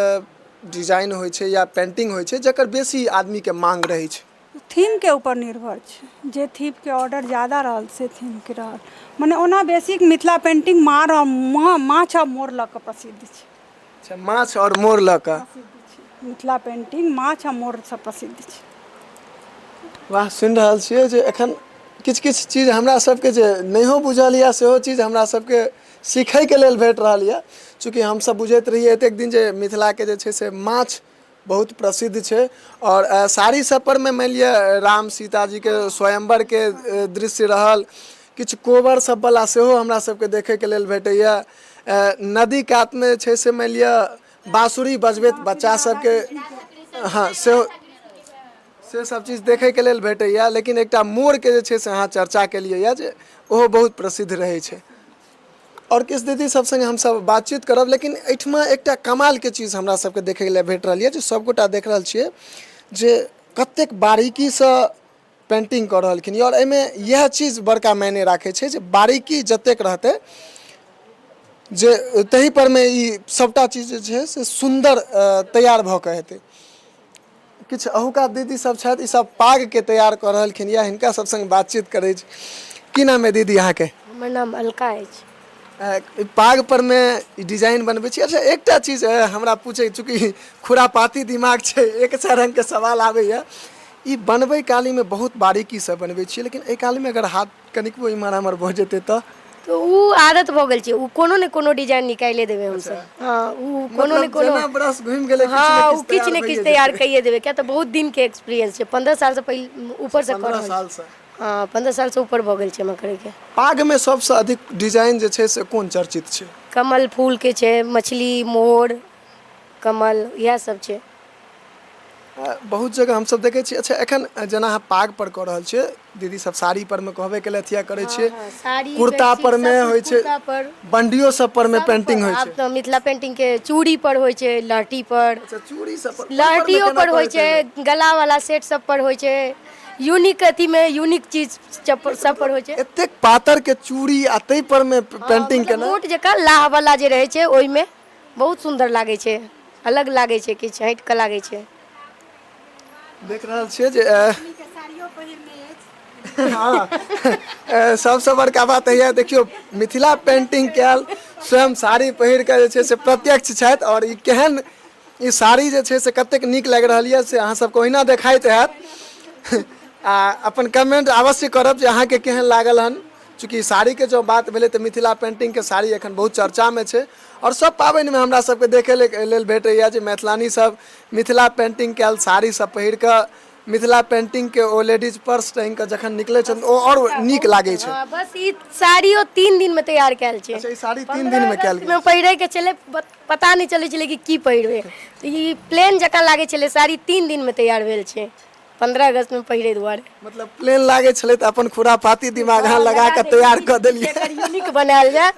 Speaker 1: डिजाइन होइ छै या पेन्टिंग होइ छै जकर बेसी आदमीके मांग रहै छै?
Speaker 4: थीमके ऊपर निर्भर छै, जे थीमके ऑर्डर ज्यादा रहल से थीमके रहल। मने ओना बेसी मिथिला पेन्टिंग मार माछ आ मोर लऽ कऽ प्रसिद्ध छै।
Speaker 1: अच्छा, माछ आओर मोर लऽ कऽ
Speaker 4: प्रसिद्ध छै मिथिला पेन्टिंग, माछ आ मोरसँ प्रसिद्ध छै।
Speaker 1: वाह, सुनि रहल छियै जे एखन किछु किछु चीज हमरा सबके जे नहियो बुझल यऽ सेहो चीज हमरा सबके सीखैके लेल भेट रहल यऽ। चूँकि हमसब बुझैत रहियै एतेक दिन जे मिथिलाके जे छै से माछ बहुत प्रसिद्ध छै आओर साड़ी सब परमे मानि लिअ राम सीताजीके स्वयंवरके दृश्य रहल, किछु कोबर सबवला सेहो हमरा सबके देखैके लेल भेटैए। नदी कातमे जे छै से मानि लिअ बाँसुरी बजबैत बच्चा सबके, हँ, सेहो से सब चीज देखैके लेल भेटैए। लेकिन एकटा मोरके जे छै से अहाँ चर्चा केलियै यऽ जे ओहो बहुत प्रसिद्ध रहै छै। आओर किछु दीदी सब सङ्गे हमसब बातचीत करब, लेकिन एहिठमा एकटा कमालके चीज हमरा सबके देखै लए भेट रहल यऽ जे सबगोटा देख रहल छियै जे कतेक बारीकीसँ पेन्टिंग कऽ रहलखिन यऽ। आओर एहिमे इएह चीज बड़का मायने राखै छै जे बारीकी जतेक रहतै जे ताहि परमे ई सबटा चीज जे छै से सुन्दर तैयार भऽ कऽ हेतै। किछु अहुका दीदी सब छथि, ई सब पागके तैयार कऽ रहलखिन यऽ, हिनका सब सङ्ग बातचीत करै छी। की नाम अइ दीदी अहाँके?
Speaker 5: हमर नाम अलका अछि।
Speaker 1: पाग पर मे ई डिजाइन बनबै छी। अच्छा, एकटा चीज हमरा पूछै, चूँकि खुरापाती दिमाग छै, एक सए रङ्गके सवाल आबैए। ई बनबै कालीमे बहुत बारीकीसँ बनबै छियै, लेकिन एहि कालमे अगर हाथ कनिकबो इम्हर आम्हर भऽ जेतै तऽ?
Speaker 5: तऽ ओ आदत भऽ गेल छै, ओ कोनो ने कोनो डिजाइन निकाले देबै हमसब। हँ, ओ कोनो ने
Speaker 1: मतलब
Speaker 5: कोनो
Speaker 1: जेना ब्रश घुमि गेलै, किछु ने
Speaker 5: हँ, ओ
Speaker 1: किछु
Speaker 5: किछु
Speaker 1: तैयार
Speaker 5: ने किछु
Speaker 1: भइए
Speaker 5: तैयार
Speaker 1: जेतै।
Speaker 5: कैये देबै, किया तऽ बहुत दिनके एक्सपीरियंस छै, 15 सालसँ पहिल ऊपरसँ कऽ
Speaker 1: 15
Speaker 5: रहल छी।
Speaker 1: सालसँ।
Speaker 5: हँ, 15 सालसँ ऊपर भऽ गेल छै हमरा करैके।
Speaker 1: पागमे सबसँ अधिक डिजाइन जे छै से कोन चर्चित छै?
Speaker 5: कमल फूलके छै, मछली, मोर, कमल, इएह सब छै।
Speaker 1: बहुत जगह हमसब देखै छियै। अच्छा, एखन जेना अहाँ पाग पर कऽ रहल छियै, दीदी सब साड़ी पर मे कहबे केलथि या करै छियै।
Speaker 5: हँ, साड़ी
Speaker 1: कुर्ता
Speaker 5: बेडशीट,
Speaker 1: पर मे
Speaker 5: सब
Speaker 1: होइ छै,
Speaker 5: कुर्ता पर,
Speaker 1: बंडियो सब पर मे
Speaker 5: सब
Speaker 1: पेंटिंग
Speaker 5: पर।
Speaker 1: होइ
Speaker 5: आब
Speaker 1: छै।
Speaker 5: तऽ मिथिला पेंटिंग के चूड़ी पर होइ छै, लहठी पर।
Speaker 1: अच्छा, चूड़ी सब पर, ओहि पर मे
Speaker 5: लहठियो
Speaker 1: केना
Speaker 5: पर होइ
Speaker 1: करैत हेबै?
Speaker 5: छै, गला वाला सेट सब पर होइ छै, यूनिक अथी मे यूनिक चीज सब पर, सब पर होइ छै।
Speaker 1: एतेक पातर के चूड़ी आ ताहि पर मे पेंटिंग
Speaker 5: मतलब
Speaker 1: केना?
Speaker 5: मोट जकाँ लाह वाला जे रहै छै ओहिमे बहुत सुन्दर लागै छै, अलग लागै छै, किछु हटि कऽ लागै छै।
Speaker 1: देख रहल छियै जे हँ, सबसँ बड़का बात होइए, देखियौ मिथिला पेंटिंग कयल स्वयं साड़ी पहिर कऽ जे छै से प्रत्यक्ष छथि। आओर ई केहन ई साड़ी जे छै से कतेक नीक लागि रहल यऽ से अहाँ सबके ओहिना देखाइत हैत, आ अपन कमेंट अवश्य करब जे अहाँके केहन लागल हन। चूँकि साड़ीके जँ बात भेलै तऽ मिथिला पेंटिंगके साड़ी एखन बहुत चर्चामे छै, आओर सब पाबनिमे हमरा सबके देखै लेल भेटैए जे मैथिलानी सब मिथिला पेंटिंग कयल साड़ी सब पहिर कऽ मिथिला पेंटिंगके ओ लेडीज पर्स टाँगि कऽ जखन निकलै छथिन, ओ आओर नीक लागै छै।
Speaker 5: हँ, बस ई साड़ियो 3 दिनमे तैयार कयल छै।
Speaker 1: अच्छा, ई साड़ी 3 दिनमे कयल गेल?
Speaker 5: मे पहिरैके छलै, पता नहि चलै छलै कि की पहिरबै, तऽ ई प्लेन जकाँ लागै छलै साड़ी, 3 दिनमे तैयार भेल छै 15 अगस्तमे पहिरै दुआरे।
Speaker 1: मतलब प्लेन लागै छलै तऽ अपन खुराफाती दिमाग अहाँ लगा कऽ तैयार कऽ देलियै।
Speaker 5: एकर यूनिक बनायल जाय,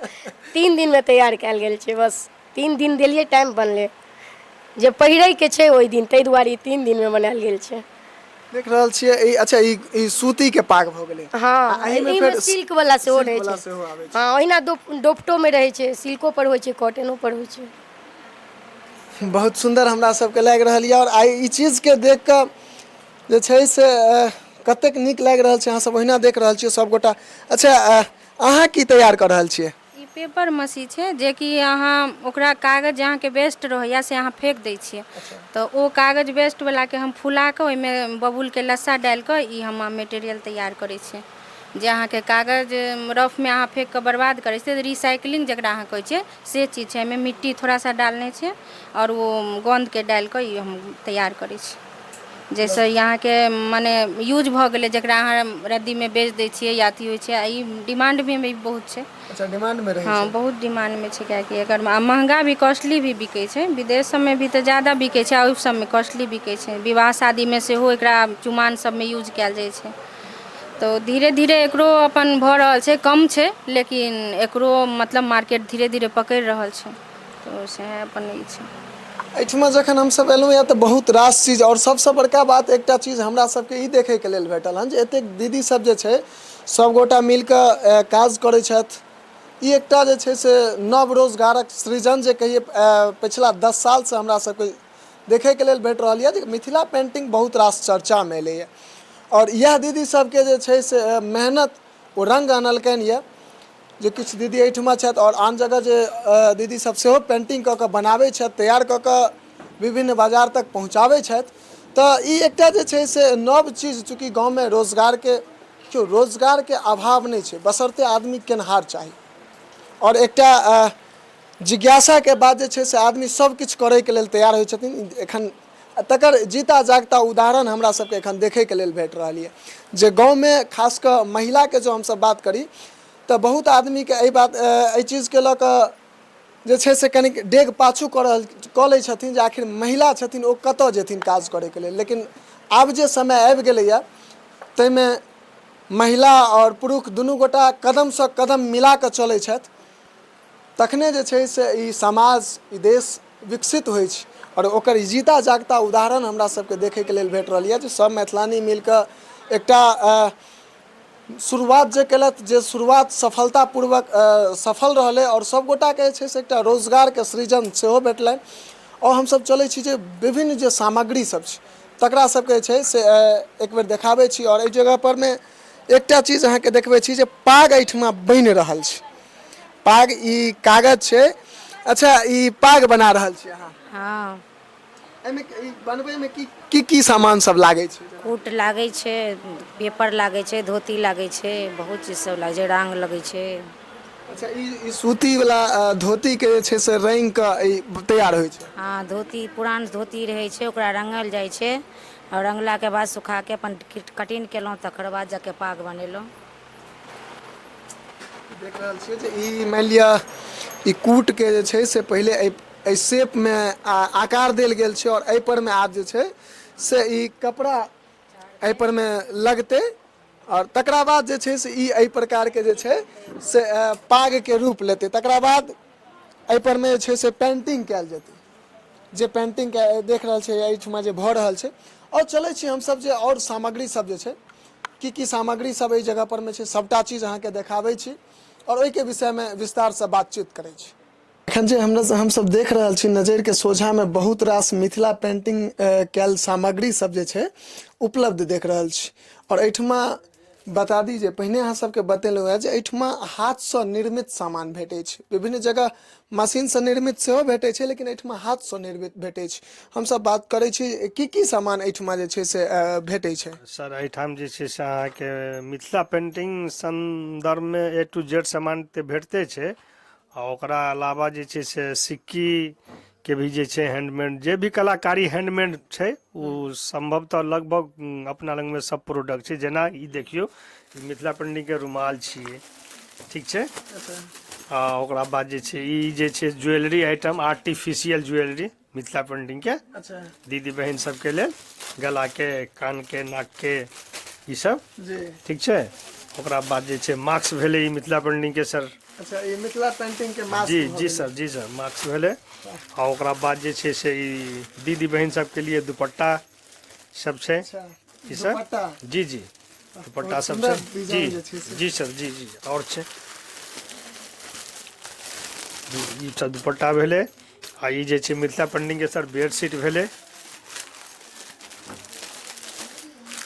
Speaker 5: 3 दिनमे तैयार कयल गेल छै। बस 3 दिन देलियै टाइम, बनलै जे पहिरैके छै ओहि दिन, ताहि दुआरे ई 3 दिनमे बनायल गेल छै।
Speaker 1: देख रहल छियै ई। अच्छा, ई ई सूतीके पाग भऽ गेलै?
Speaker 5: हँ।
Speaker 1: आ एहिमे
Speaker 5: एहिमे
Speaker 1: फेर
Speaker 5: सिल्क वाला सेहो
Speaker 1: सिल्क
Speaker 5: रहै
Speaker 1: वाला
Speaker 5: छै।
Speaker 1: सेहो आबै छै।
Speaker 5: हँ, ओहिना दोपटोमे रहै छै, सिल्को पर होइ छै, कॉटनो पर होइ छै।
Speaker 1: बहुत सुन्दर हमरा सबके लागि रहल यऽ, आओर आइ ई चीजके देख कऽ जे छै से कतेक नीक लागि रहल छै, अहाँ सब ओहिना देख रहल छियै सबगोटा। अच्छा, अहाँ की तैयार कऽ रहल छियै?
Speaker 7: ई पेपर मसी छै, जेकि अहाँ ओकरा कागज जे अहाँके वेस्ट रहैए से अहाँ फेक दै छियै, तऽ ओ कागज वेस्टवलाके हम फुला कऽ ओहिमे बबूलके लस्सा डालि कऽ ई हम मटेरियल तैयार करै छियै। जे अहाँके कागज रफमे अहाँ फेक कऽ बर्बाद करै छियै, रिसाइकलिंग जकरा अहाँ कहै छियै से चीज छै। एहिमे मिट्टी थोड़ा सा डालने छै आओर ओ गोन्दके डालि कऽ ई हम तैयार करै छी, जाहिसँ ई अहाँके मने यूज भऽ गेलै, जकरा अहाँ रद्दीमे बेच दै छियै या अथी होइ छै। आ ई डिमांड भी एहिमे बहुत छै।
Speaker 1: अच्छा, डिमांडमे रहै
Speaker 7: हँ
Speaker 1: छै?
Speaker 7: बहुत डिमांडमे छै, किएकि एकर महगा भी कॉस्टली भी बिकै छै। विदेश सबमे भी तऽ ज्यादा बिकै छै, आ ओहि सबमे कॉस्टली बिकै छै। विवाह शादीमे सेहो एकरा चुमान सबमे यूज कयल जाइ छै। तऽ धीरे धीरे एकरो अपन भऽ रहल छै, कम छै लेकिन एकरो मतलब मार्केट धीरे धीरे पकड़ि रहल छै, तऽ सएह अपन ई छै।
Speaker 1: एहिठमा जखन हमसभ एलहुँ यऽ तऽ बहुत रास चीज, आओर सबसँ बड़का बात एकटा चीज हमरा सबके ई देखैके लेल भेटल हन जे एतेक दीदी सब जे छै सबगोटा मिलकऽ काज करै छथि। ई एकटा जे छै से नव रोजगारक सृजन जे कहियै पछिला 10 सालसँ हमरा सबके देखैके लेल भेट रहल यऽ जे मिथिला पेन्टिंग बहुत रास चर्चामे एलैए आओर इएह दीदी सबके जे छै से मेहनत ओ रङ्ग अनलकनि यऽ जे किछु दीदी एहिठुमा छथि आओर आन जगह जे दीदी सब सेहो पेन्टिंग कऽ कऽ बनाबै छथि, तैयार कऽ कऽ विभिन्न बाजार तक पहुँचाबै छथि। तऽ ई एकटा जे छै से नव चीज, चूँकि गाँवमे रोजगारके देखियौ रोजगारके अभाव नहि छै, बशर्ते आदमी केनहार चाही आओर एकटा जिज्ञासाके बाद जे छै से आदमी सब किछु करैके लेल तैयार होइ छथिन। एखन तकर जीता जागता उदाहरण हमरा सबके एखन देखैके लेल भेट रहल यऽ जे गाँवमे खास कऽ महिलाके जँ हमसब बात करी तऽ बहुत आदमीके एहि बात एहि चीजके लऽ कऽ जे छै से कनिक डेग पाछू कऽ रहल कऽ लै छथिन जे आखिर महिला छथिन ओ कतऽ जेथिन काज करैके लेल। लेकिन आब जे समय आबि गेलैए ताहिमे महिला आओर पुरुष दुनू गोटा कदमसँ कदम मिला कऽ चलै छथि, तखने जे छै से ई समाज ई देश विकसित होइ छै। आओर ओकर ई जीता जागता उदाहरण हमरा सबके देखैके लेल भेट रहल यऽ जे सब मैथिलानी मिलकऽ एकटा शुरुआत जे केलथि, जे शुरुआत सफलतापूर्वक सफल रहलै आओर सब गोटाके जे छै से एकटा रोजगारके सृजन सेहो भेटलनि। आओर हमसब चलै छी जे विभिन्न जे सामग्री सब छै तकरा सबके जे छै से एक बेर देखाबै छी। आओर एहि जगहपर मे एकटा चीज अहाँके देखबै छी जे पाग एहिठमा बनि रहल छै। पाग ई कागज छै। अच्छा, ई पाग बना रहल छी अहाँ?
Speaker 6: हँ।
Speaker 1: एहिमे ई बनबैमे की की की सामान सब लागै छै?
Speaker 6: कूट लागै छै, पेपर लागै छै, धोती लागै छै, बहुत चीज सब लागै छै, रङ्ग लगै छै।
Speaker 1: अच्छा, ई ई सूतीवला धोतीके जे छै से रङ्गि कऽ ई तैयार होइ छै?
Speaker 6: हँ, धोती पुरान धोती रहै छै, ओकरा रङ्गल जाइ छै आओर रङ्गलाके बाद सुखाके अपन कटिंग केलहुँ, तकर बाद जाके पाग बनेलहुँ।
Speaker 1: देख रहल छियै जे ई मानि लिअ ई कूटके जे छै से पहिले एहि एहि शेपमे आकार देल गेल छै आओर एहिपर मे आब जे छै से ई कपड़ा एहिपर मे लगतै आओर तकरा बाद जे छै से ई एहि प्रकारके जे छै से पागके रूप लेतै। तकरा बाद एहिपर मे जे छै से पेन्टिंग कयल जेतै, जे पेन्टिंग देख रहल छै एहिठुमा जे भऽ रहल छै। आओर चलै छी हमसब जे आओर सामग्री सब जे छै की की सामग्री सब एहि जगह पर मे छै सबटा चीज अहाँके देखाबै छी आओर ओहिके विषयमे विस्तारसँ बातचीत करै छी। एखन जे हमरा हमसब देख रहल छी नजरिके सोझामे बहुत रास मिथिला पेन्टिंग कयल सामग्री सब जे छै उपलब्ध देख रहल छी। आओर एहिठुमा बता दी जे पहिने अहाँ सबके बतेलहुँ हेँ जे एहिठुमा हाथसँ निर्मित सामान भेटै छै। विभिन्न जगह मशीनसँ निर्मित सेहो भेटै छै, लेकिन एहिठुमा हाथसँ निर्मित भेटै छै। हमसब बात करै छी की की सामान एहिठुमा जे छै से भेटै छै।
Speaker 2: सर, एहिठाम जे छै से अहाँके मिथिला पेन्टिंग सन्दर्भमे ए टू जेड सामान तऽ भेटते छै आ ओकरा अलावा जे छै से सिक्कीके भी जे छै हैंडमेड, जे भी कलाकारी हैंडमेड छै ओ सम्भवतः लगभग अपना लगमे सब प्रोडक्ट छै। जेना ई देखियौ, ई मिथिला पेन्टिंगके रुमाल छियै, ठीक छै। आ ओकरा बाद जे छै ई जे छै jewellery item, artificial jewellery Mithila पेन्टिंगके।
Speaker 1: अच्छा।
Speaker 2: दीदी बहिन सबके लेल गलाके, कानके, नाकके ई सब
Speaker 1: जी,
Speaker 2: ठीक छै। ओकरा बाद जे छै मास्क भेलै ई मिथिला पेन्टिंगके सर।
Speaker 1: अच्छा, ई मिथिला पेंटिंग के मास्क
Speaker 2: जी
Speaker 1: भऽ
Speaker 2: जी
Speaker 1: गेलै।
Speaker 2: सर, जी सर, मास्क भेलै। आ ओकरा बाद जे छै से ई दीदी बहिन सबके लिए दुपट्टा सब छै।
Speaker 1: अच्छा,
Speaker 2: ई सब
Speaker 1: दुपट्टा।
Speaker 2: जी जी, दुपट्टा
Speaker 1: बहुत
Speaker 2: सब
Speaker 1: सुन्दर
Speaker 2: छै।
Speaker 1: डिजाइन
Speaker 2: जी
Speaker 1: जे छै से।
Speaker 2: जी सर, जी जी। आओर छै ई सब दुपट्टा भेलै। आ ई जे छै मिथिला पेंटिंग के सर बेडशीट भेलै।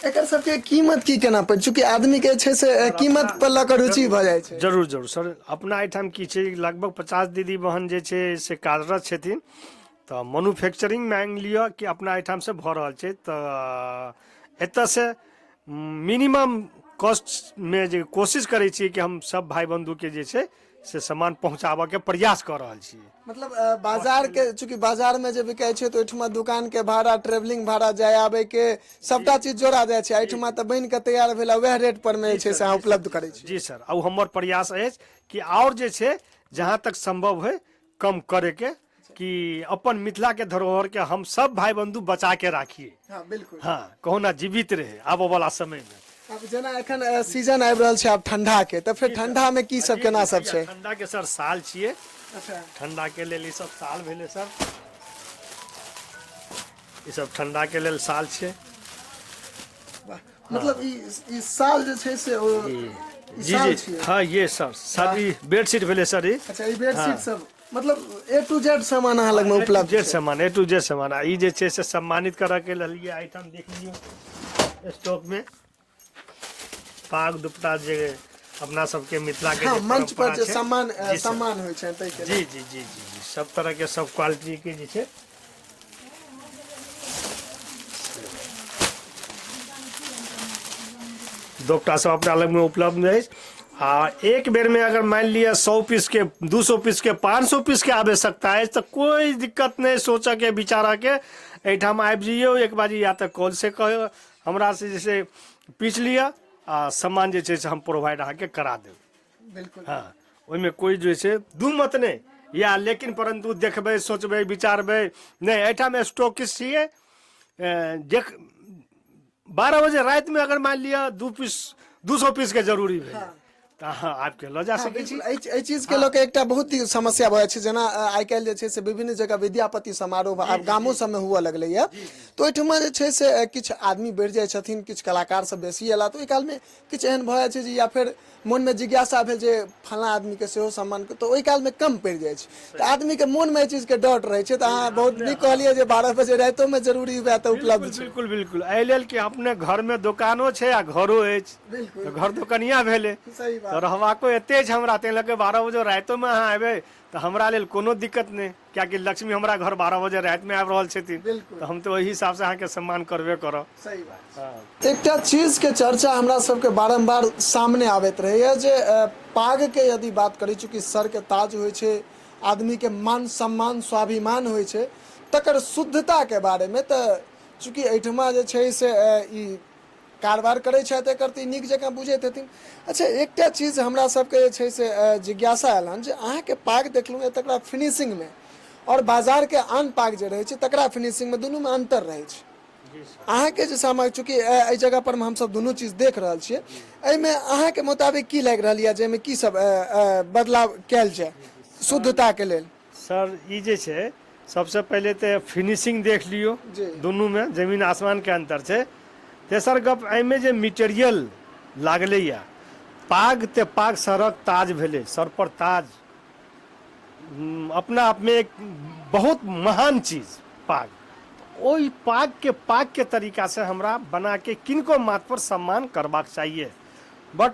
Speaker 1: एकर सबके कीमत की केना पड़ै? चूँकि आदमी के छै से कीमत पर लऽ कऽ रुचि भऽ जाइ छै।
Speaker 2: जरूर जरूर सर, अपना एहिठाम की छै लगभग 50 दीदी बहन जे छै से कार्यरत छथिन, तऽ मैन्युफैक्चरिंग मानि लिअ कि अपना एहिठामसँ भऽ रहल छै। तऽ एतऽसँ मिनिमम कॉस्टमे जे कोशिश करै छियै कि हम सब भाई बन्धुके जे छै से सामान पहुँचाबऽके प्रयास कऽ रहल छी।
Speaker 1: मतलब बाजार के चूंकि बाजार में जे बिकाय छै तऽ ओहिठमा दुकान के भाड़ा, ट्रेवलिंग भाड़ा, जाय आबे के सबटा चीज जोड़ा जाइ छै। एहिठमा तऽ बनि के तैयार भेल आ वएह रेट पर मे जे छै से अहाँ उपलब्ध करै छी।
Speaker 2: जी सर, आ ओ हमर प्रयास अछि कि आओर जे छै जहाँ तक सम्भव होइ कम करैके, कि अपन मिथिला के धरोहर के हम सब भाई बंधु बचा के राखिए।
Speaker 1: हाँ बिल्कुल।
Speaker 2: हाँ, कहुना जीवित रहे आबऽ वाला समय में।
Speaker 1: आब जेना एखन सीजन आबि रहल छै आब ठंडा के, तऽ फेर ठंडा में की सब केना सब छै?
Speaker 2: ठंडा के सर साल छियै।
Speaker 1: अच्छा।
Speaker 2: ठंडा के लेल ई सब साल भेलै सर, ई सब ठंडा के लेल साल छै।
Speaker 1: वाह, मतलब ई साल जे छै से ओ
Speaker 2: ई
Speaker 1: ई
Speaker 2: जी
Speaker 1: साल
Speaker 2: जी
Speaker 1: छियै।
Speaker 2: हाँ, ये सर, सर ई बेडशीट भेलै सर ई।
Speaker 1: अच्छा, ई बेडशीट सब, मतलब ए टू जेड सामान अहाँ लगमे उपलब्ध
Speaker 2: जे
Speaker 1: छै।
Speaker 2: सामान, ए टू जेड सामान। आ ई जे छै से सम्मानित करऽ के लेल आइटम देख लियौ स्टॉक मे। पाग दुपट्टा जे अपना सबके मिथिला के
Speaker 1: हाँ,
Speaker 2: जे
Speaker 1: मंच पर
Speaker 2: परंपरा
Speaker 1: जे
Speaker 2: छै।
Speaker 1: सम्मान
Speaker 2: जी सर।
Speaker 1: सम्मान होइ छै ताहिके
Speaker 2: जी जी जी जी जी, सब तरह के, सब क्वालिटी के जे छै। दोपटा सब अपना लगमे उपलब्ध अछि। आ एक बेरमे अगर मानि लिअ 100 पीसके, 200 पीसके, 500 पीसके आवश्यकता अछि, तऽ कोइ दिक्कत नहि सोचऽके, विचारऽके। एहिठाम आबि जइयौ एक बारी, या तऽ कॉल से कहियौ हमरा से, जे छै पीस लिअ आ सामान जे छै से हम प्रोवाइड अहाँके करा देब।
Speaker 1: बिल्कुल।
Speaker 2: हँ, ओहिमे कोइ जे छै दू मत नहि या, लेकिन परन्तु देखबै, सोचबै, विचारबै नहि। एहिठाम स्टॉकिस्ट छियै देख, 12 बजे रातिमे अगर मानि लिअ 2 पीस, 200 पीसके जरूरी भेल, तऽ अहाँ आबिके लऽ जा सकै छी।
Speaker 1: बिल्कुल, एहि चीजके लऽ कऽ एकटा बहुत ही समस्या भऽ जाइ छै। जेना आइ काल्हि जे छै से विभिन्न जगह विद्यापति समारोह आब गामो सबमे हुअ लगलैए, तऽ ओहिठमा जे छै से किछु आदमी बढ़ि जाइ छथिन, किछु कलाकार सब बेसी एला, तऽ ओहि कालमे किछु एहन भऽ जाइ छै जे या फेर मोनमे जिज्ञासा भेल जे फलाँ आदमीके सेहो सम्मान, तऽ ओहि कालमे कम पड़ि जाइ छै, तऽ आदमीके मोनमे एहि चीजके डर रहै छै। तऽ अहाँ बहुत नीक कहलियै जे 12 बजे रातिओमे जरूरी हुए तऽ उपलब्ध छै।
Speaker 2: बिल्कुल बिल्कुल, एहि लेल कि अपने घरमे दोकानो छै आ घरो अछि। तऽ घर दोकनिया भेलै।
Speaker 1: सही बात।
Speaker 2: तऽ रहबाको एते छै हमरा, ताहि लऽ कऽ 12 बजे रातिओमे अहाँ एबै तऽ हमरा लेल कोनो दिक्कत नहि, कियाकि लक्ष्मी हमरा घर 12 बजे रातिमे आबि रहल छथिन। तऽ हम तऽ ओहि हिसाबसँ अहाँके सम्मान करबे करब।
Speaker 1: सही बात। एकटा चीजके चर्चा हमरा सबके बारम्बार सामने आबैत रहैए जे पागके यदि बात करी, चूँकि सरके ताज होइ छै, आदमीके मान सम्मान स्वाभिमान होइ छै, तकर शुद्धताके बारेमे। तऽ चूँकि एहिठमा जे छै से ई कारबार करै छथि एकर, तऽ ई नीक जकाँ बुझैत हेथिन। अच्छा, एकटा चीज हमरा सबके जे छै से जिज्ञासा आयल हन जे अहाँके पाग देखलहुँ हँ, तकरा फिनिशिंगमे आओर बाजारके आन पाग जे रहै छै तकरा फिनिशिंगमे, दुनूमे अन्तर रहै छै। अहाँके जे सामग्री, चूँकि एहि जगह पर हमसब दुनू चीज देख रहल छियै, एहिमे अहाँके मुताबिक की लागि रहल यऽ, जाहिमे की सब बदलाव कयल जाय शुद्धताके लेल?
Speaker 2: सर, ई जे छै सबसँ पहिले तऽ फिनिशिंग देख लियौ। दुनूमे जमीन आसमानके अन्तर छै। तेसर गप, एहिमे जे मटेरियल लागलैए, पाग तऽ पाग सरक ताज भेलै, सर पर ताज, अपना आपमे एक बहुत महान चीज पाग। ओहि पागके पागके तरीकासँ हमरा बनाके किनको माथ पर सम्मान करबाक चाहिए। बट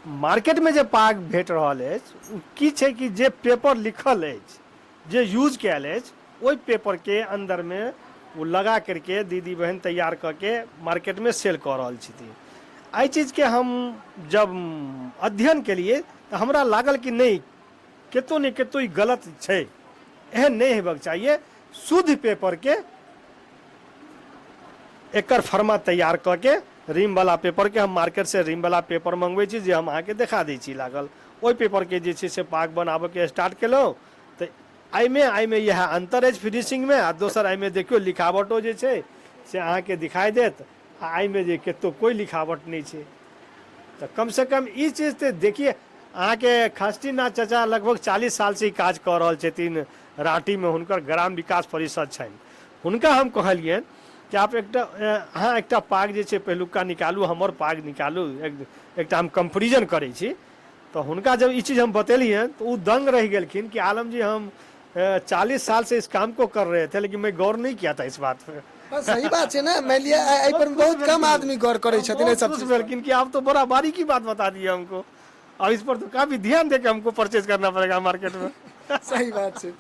Speaker 2: मार्केटमे जे पाग भेट रहल अछि, ओ की छै कि जे पेपर लिखल अछि, जे यूज कयल अछि, ओहि पेपरके अन्दरमे ओ लगा करके दीदी बहन तैयार कऽ के मार्केटमे सेल कऽ रहल छथिन। एहि चीजके हम जब अध्ययन केलियै तऽ हमरा लागल कि नहि, कतहु ने कतहु ई गलत छै, एहन नहि हेबाक चाहिए। शुद्ध पेपरके एकर फर्मा तैयार कऽ के, रीमवला पेपरके, हम मार्केटसँ रीमवला पेपर मङ्गबै छी, जे हम अहाँके देखा दै छी लागल, ओहि पेपरके जे छै से पाग बनाबऽके स्टार्ट केलहुँ। तऽ एहिमे एहिमे इएह अन्तर अछि फिनिशिंगमे। आ दोसर, एहिमे देखियौ लिखावटो जे छै से अहाँके दिखाइ देत, आ एहिमे जे कतहु कोइ लिखावट नहि छै। तऽ कमसँ कम ई चीज तऽ देखिए। अहाँके खष्टीनाथ चाचा लगभग 40 सालसँ ई काज कऽ रहल छथिन राँटीमे, हुनकर ग्राम विकास परिषद छनि। हुनका हम कहलियनि कि आप एकटा, अहाँ एकटा पाग जे छै पहिलुका निकालू, हमर पाग निकालू, एकटा हम कम्पेरिजन करै छी। तऽ हुनका जब ई चीज हम बतेलियनि तऽ ओ दंग रहि गेलखिन कि आलम जी, हम 40 साल से इस काम को कर रहे थे, लेकिन मैं गौर नहीं किया था इस बात पे।
Speaker 1: हाँ, सही बात छै ने। मानि लिअ एहि पर बहुत कम आदमी गौर करै छथिन एहि सब
Speaker 2: खुश
Speaker 1: चीज पर।
Speaker 2: भेलखिन कि आप तो बड़ा बारीकी बात बता दिए हमको, और इस पर तो काफी ध्यान देके हमको परचेज करना पड़ेगा मार्केट में।
Speaker 1: सही बात छै।